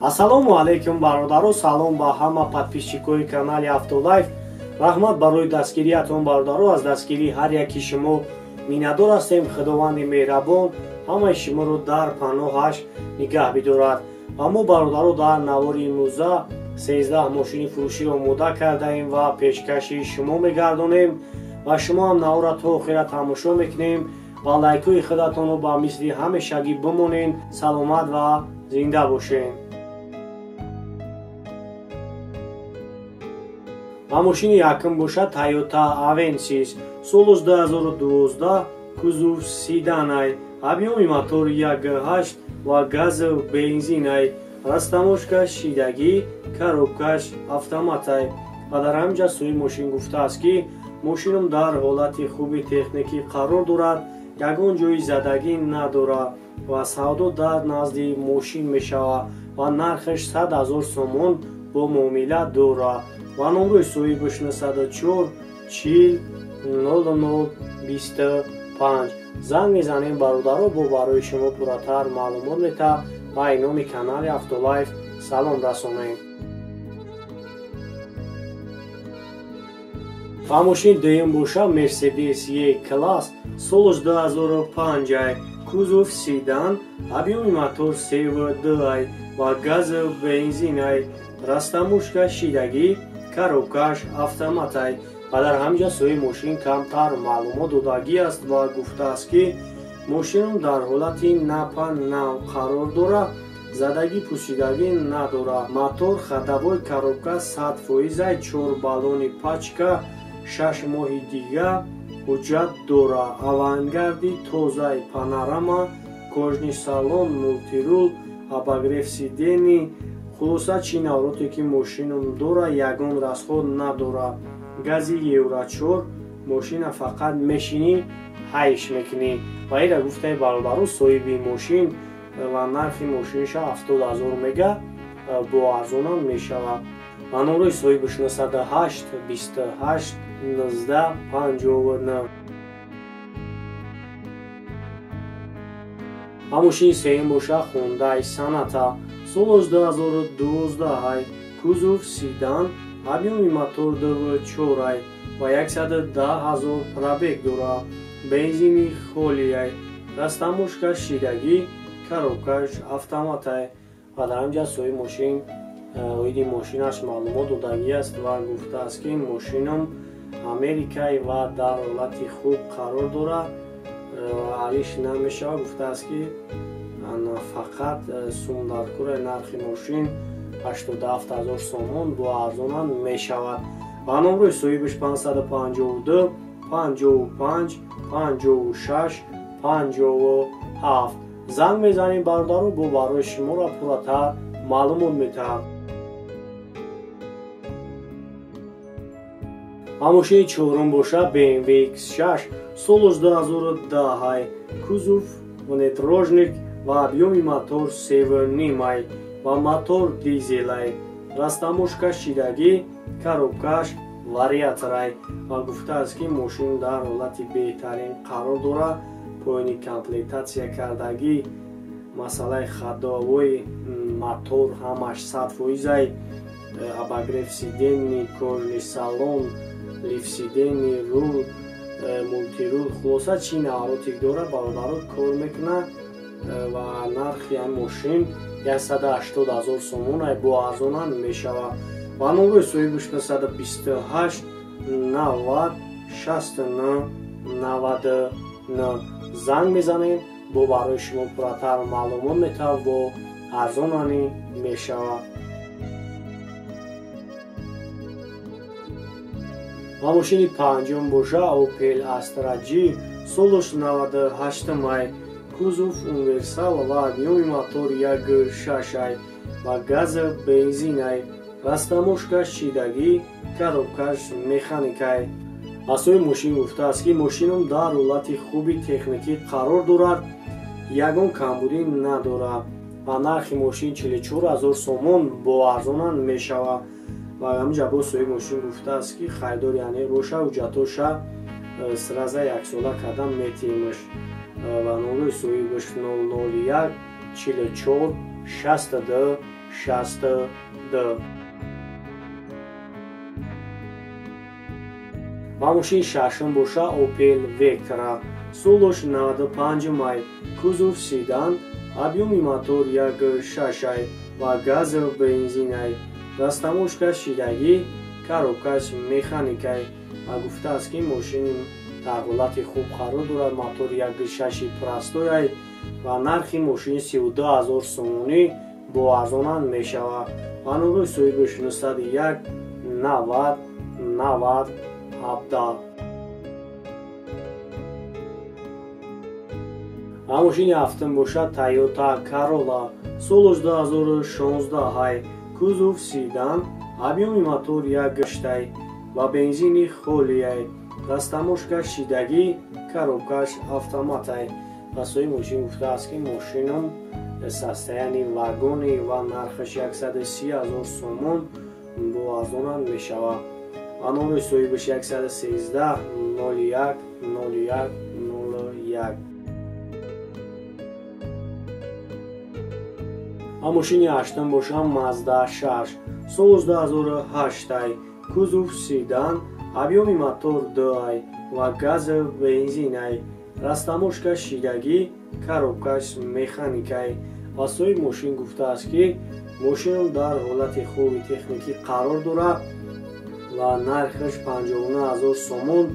Ассалому алайкум бародаро, салом ба ҳама подписчикои канали Автолайф. Раҳмат барои дастгириятон бародаро, аз дастгирии ҳар яки шумо миннатдор ҳастем. Худованди меҳрабон ҳамаи шуморо дар паноҳаш нигаҳ бидорад. Ва мо бародаро дар навори имрӯза 13 мошини фурӯшӣ омода кардаем ва пешкаши шумо мегардонем ва шумо ҳам навора то охира тамошо мекунем ва лайкҳои худатонро ба мисли ҳамешагӣ бимонед. Саломат ва зинда бошед. Ва мошини якум бошад Toyota Avensis солаш 2012, кузов седанай, объёми мотор 1.8 ва газов бензинай, растаможка шидагӣ, коробкаш автоматай. Ва дар ҳаминҷа соҳиби мошин гуфтааст, ки мошинам дар ҳолати хуби техникӣ қарор дорад, ягон ҷои задагӣ надорад ва савдо дар назди мошин мешавад ва нархаш 100 000 сомон бо муомила дорад. Ва номрои соҳибаш 904 40 00 25. Занг мезанем бародаро, бо барои шумо пурратар маълумот метаҳад ва иноми канали Автолайф салом расонем. Ва мошини дуюм боша Mercedes E-Class солаш 2005, кузов седан, объёми мотор 3.2 ва газов бензинай, растамушка шидагӣ, коробкаш автоматай. Ва дар ҳаминҷа соҳиби мошин камтар маълумот додагӣ аст ва гуфтааст, ки мошинам дар ҳолати напа нав қарор дорад, задагӣ пӯсидагӣ надорад, мотор ходовой коробка 100%, 4 баллони пачка, 6 моҳи дига ҳуҷҷат дорад, авангарди тозаи, панорама, кожаный салон, мультирул, обогрев сидений. Хулоса, чӣ навроте ки мошинам дорад, ягон расход надорад. Гази Евро 4, мошина фақат мешинӣ, ҳайш мекунӣ. Ва ира гуфтаи бародаро соҳиби мошин ва нархи мошиниша 70 000 мега бо арзонам мешавад. Ва номрои соҳибаш 908 28 19 59. Ва мошини сеюм боша Hyundai Sonata солаш 2012, кузов седан, объёми мотор 2.4 ва 110 000 пробег дорад, бензини холиай, растамошка шидагӣ, коробкаш автоматай. Ва дар ҳаминҷа соҳиби мошин оиди мошинаш маълумот додагӣ аст ва гуфтааст, ки мошинам америкай ва дар ҳолати хуб қарор дорад, алиш намешавад. Гуфтааст, ки фақат сумдаркураи нархи мошин 87 000 сомон бо арзонам мешавад. Ва номрои соҳибаш 552 55 56 57. Занг мезанем бародаро, бо барои шуморо пурратар маълумот метаҳад. Ва мошини чорум боша BMW X6 солаш 2010, кузов внедорожник ва объёми мотор 3.5 ва мотор дизелай, растамошка шидагӣ, коробкаш вариаторай. Ва гуфтааст, ки мошин дар ҳолати беҳтарин қарор дорад, поёни комплектатсия кардагӣ, масъалаи ходовои мотор ҳамаш 100%, обогрев сидений, кожаный салон, лифт сидений, рул, мультирул. Хулоса, чӣ навроте дорад бародаро кор мекунад ва нархи ҳамин мошин 180 000 сомон бо арзонам мешавад. Ва номрои соҳибаш 928 90 69 99. Занг мезанем, бо барои шумо пурратар маълумот метаҳад, бо арзонани мешавад. Ва мошини панҷум боша Opel Astra G солаш 98, кузов универсал ва объёми мотор 1.6 ва газов бензинай, растамошка шидагӣ, коробкаш механикай. Асои мошин гуфтааст, ки мошинам дар ҳолати хуби техникӣ қарор дорад, ягон камбудӣ надорад ва нархи мошин 44 000 сомон бо арзонам мешавад. Ва ҳаминҷа боз соҳиби мошин гуфтааст, ки харидор яъне боша ҳуҷҷатоша сраза яксола кардан метиҳемаш. Ва номрои соҳибаш 001 44 62 62. Ва мошини шашум боша Opel Vectra, солаш 95 май, кузов седан, объёми мотор 1.6 ва газ бензинай, растаможка шидагӣ, коробкаш механикай. Ва гуфтааст, ки мошин дар ҳолати хуб қарор дорад, мотор 1.6 простояй ва нархи мошин 32 000 сомонӣ бо арзонанд мешавад. Ва номерои соҳибаш 901 90 90 17. Ва мошини ҳафтум бошад Toyota Corolla, солаш 2016 ҳай, кузов седан, объёми мотор 1.8 ва бензини холияй, растаможка шидагӣ, коробкаш автоматай. Ва соҳиби мошин гуфтааст, ки мошинам состоянии вагони ва нархаш 130 000 сомон бо арзонанд мешавад. Ва номери соҳибаш 113 01 01 01. Ва мошини ҳаштум бошад Mazda 6, солаш 2008, кузов седан, объёми мотор 2 ва газ бензинай, растаможка шидагӣ, коробкаш механикай. Ва соҳиби мошин гуфтааст, ки мошин дар ҳолати хуби техникӣ қарор дорад ва нархаш 59 000 сомон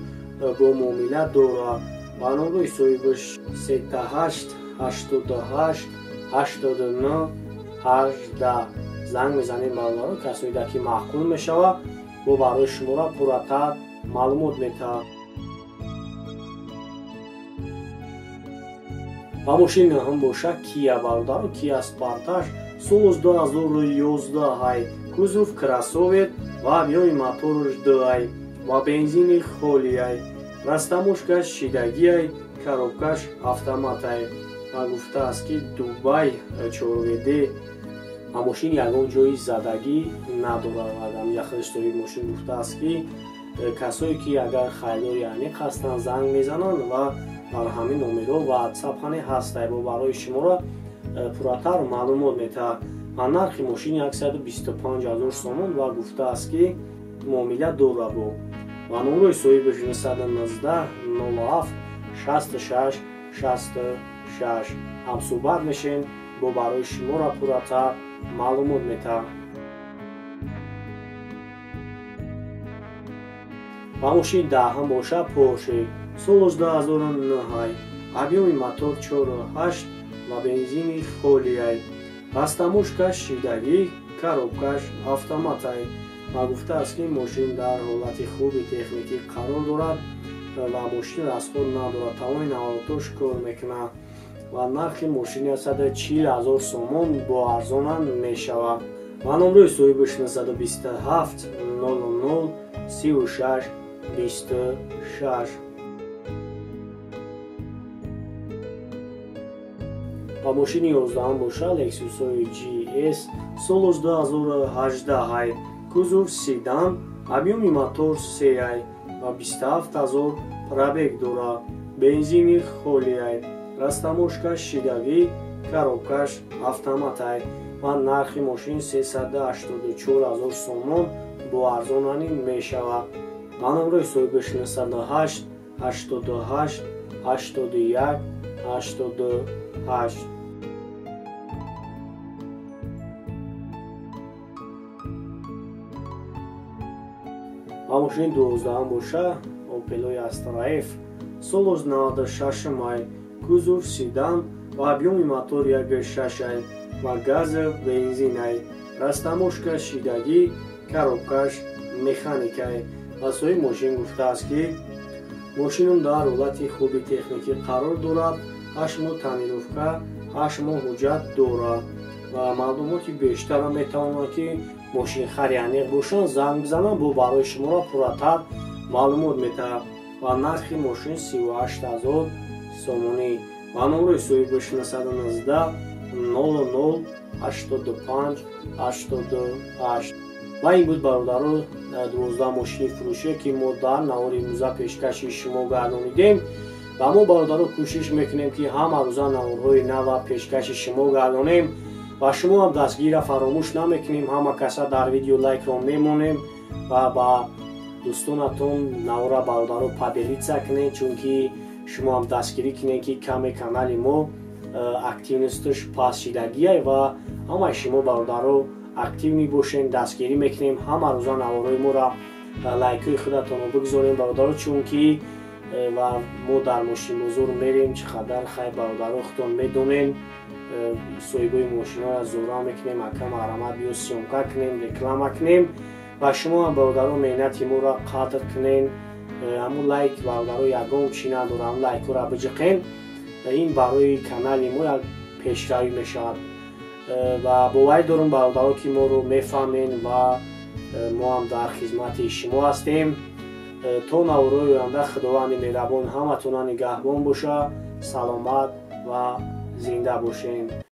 бо муомила дорад. Ва номери соҳибаш 38 88 89 18. Занг мезанем бародарон, касоида ки маъқул мешавад, бо барои шуморо пурратар маълумот метаҳад. Ва мошини нӯҳум бошад Kia бародарон, Kia Sportage, солаш 2011, кузов кроссовер ва объёми мотораш 2 ва бензини холияй, растаможкаш шидагиай, коробкаш автоматай. Ва гуфтааст, ки Дубай 4WD ва мошин ягон ҷои задагӣ надорад. Ва яхелш соҳиби мошин гуфтааст, ки касое ки агар харидори аниқ ҳастанд, занг мезананд ва бар ҳамин номерҳо WhatsApp ҳане ҳастай, бо барои шуморо пурратар маълумот метаҳад. Ва нархи мошин 125 000 сомон ва гуфтааст, ки муомила дорад бо. Ва номерои соҳибаш 919 07 66 66. Ҳамсӯҳбат мешем, бо барои шуморо пурратар маълумот метаҳад. Ва мошини даҳум бошад Porsche, солаш 2009, объёми мотор 4.8 ва бензини холияй, растаможкаш шидагӣ, коробкаш автоматай. Ва гуфтааст, ки мошин дар ҳолати хуби техникӣ қарор дорад ва мошин расход надорад, тамоми наводотош кор мекунад. Ва нархи мошин 140 000 сомон бо арзонанд мешавад. Ва номерои соҳибаш 927 00 36 26. Ва мошини 11 бошад Lexus GS, солаш 2018, кузов седан, объёми мотор 3 ва 27 000 пробег дорад, бензини холияй, растаможкаш шидагӣ, коробкаш автоматай. Ва нархи мошин 384 000 сомон бо арзонанӣ мешавад. Ва номерои соҳибаш 908 88 81 88. Ва мошини 12 бошад Opel Astra F, солаш 96 май, кузов седан ва объёми мотор 1.6 ва газ бензинай, растаможка шидагӣ, коробкаш механикай. Ва соҳиби мошин гуфтааст, ки мошинам дар ҳолати хуби техникӣ қарор дорад, 8 моҳ тонировка, 8 моҳ ҳуҷҷат дорад. Ва маълумоти бештарро метавонанд, ки мошинхари аниқ бошанд, занг бизананд, бо барои шуморо пурратар маълумот метаҳад. Ва нархи мошин 38 000 сомонӣ. Ва номерои соҳибаш 919 00 85 88. Ва ин буд бародаро 12 мошини фурӯшие, ки мо дар навори имрӯза пешкаши шумо гардонидем. Ва мо бародаро кӯшиш мекунем, ки ҳама рӯза наворҳои нава пешкаши шумо гардонем. Ва шумо ҳам дастгирира фаромӯш намекунем, ҳама каса дар видео лайкро мемонем ва ба дӯстонатон навора, бародаро, поделиться кунед, чунки шумо ҳам дастгирӣ кунед, ки каме канали мо активносташ паст шидагиай ва ҳамаи шумо, бародаро, активный бошен. Дастгирӣ мекунем, ҳама рӯза наворои моро лайкҳои худатонро бигзорем, бародаро, чунки ва мо дар мошинбозор мерем, чӣ қадар хайр, бародаро, худтон медонен, соҳибои мошинҳоро зора мекунем: «Ака, марҳамат, биё, съёмка кунем, реклама кунем». Ва шумо ҳам, бародаро, меҳнати моро қадр кунен. Ҳамун лайк, бародаро, ягон чӣ надора, ҳамун лайкҳоро биҷиқен, ин барои канали мо як пешравӣ мешавад. Ва боварӣ дорум, бародаро, ки моро мефаҳмен ва мо ҳам дар хизмати шумо ҳастем. То наворои оянда Худованди меҳрабон ҳаматона нигаҳбон боша, саломат ва зинда бошем.